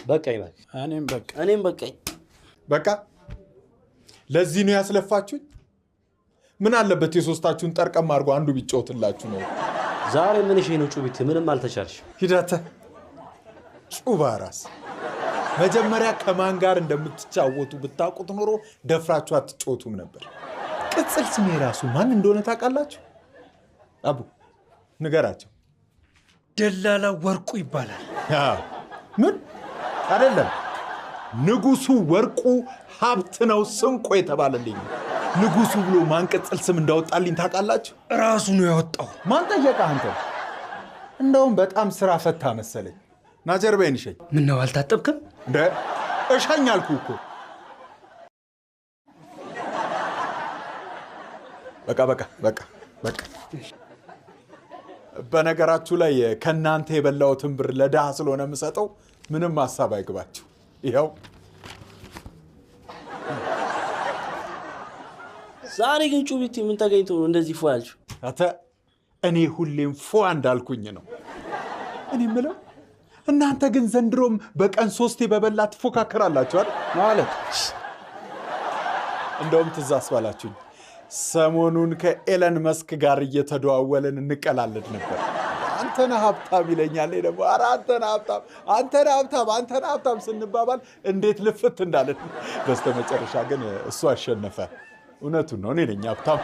በቃኝ እባክህ። እኔም በቃ። እኔም በቃኝ። በቃ ለዚህ ነው ያስለፋችሁኝ? ምን አለበት የሶስታችሁን ጠርቀም አድርጎ አንዱ ቢጫወትላችሁ ነው። ዛሬ ምን እሺ ነው ጩቢት? ምንም አልተቻልሽ። ሂዳተ ጩባ ራስ መጀመሪያ ከማን ጋር እንደምትጫወቱ ብታውቁት ኖሮ ደፍራችሁ አትጫወቱም ነበር። ቅጽል ስሜ ራሱ ማን እንደሆነ ታውቃላችሁ? አቡ ንገራቸው። ደላላ ወርቁ ይባላል። አዎ። ምን አይደለም፣ ንጉሱ ወርቁ ሀብት ነው ስንቆ የተባለልኝ። ንጉሱ ብሎ ማን ቅጽል ስም እንዳወጣልኝ ታውቃላችሁ? ራሱ ነው ያወጣው። ማን ጠየቀ አንተ? እንደውም በጣም ስራ ፈታ መሰለኝ። ና ጀርባዬን እሸኝ። ምነው አልታጠብክም? እንደ እሸኝ አልኩህ እኮ። በቃ በቃ በቃ በቃ። በነገራችሁ ላይ ከእናንተ የበላሁትን ብር ለድሃ ስለሆነ የምሰጠው ምንም ሀሳብ አይግባችሁ። ይኸው። ዛሬ ግን ጩቢት ምን ተገኝቶ ነው እንደዚህ ፎ ያልሽው? አተ እኔ ሁሌም ፎ እንዳልኩኝ ነው። እኔ የምለው እናንተ ግን ዘንድሮም በቀን 3 በበላ ትፎካከራላችሁ አይደል? ማለት እንደውም ትዝ አስባላችሁኝ። ሰሞኑን ከኤለን መስክ ጋር እየተደዋወልን እንቀላለድ ነበር። አንተ ነህ ሀብታም ይለኛል፣ እኔ ደግሞ ኧረ አንተ ነህ ሀብታም፣ አንተ ነህ ሀብታም፣ አንተ ነህ ሀብታም ስንባባል እንዴት ልፍት እንዳለን። በስተመጨረሻ ግን እሱ አሸነፈ። እውነቱን ነው፣ እኔ ነኝ ሀብታም።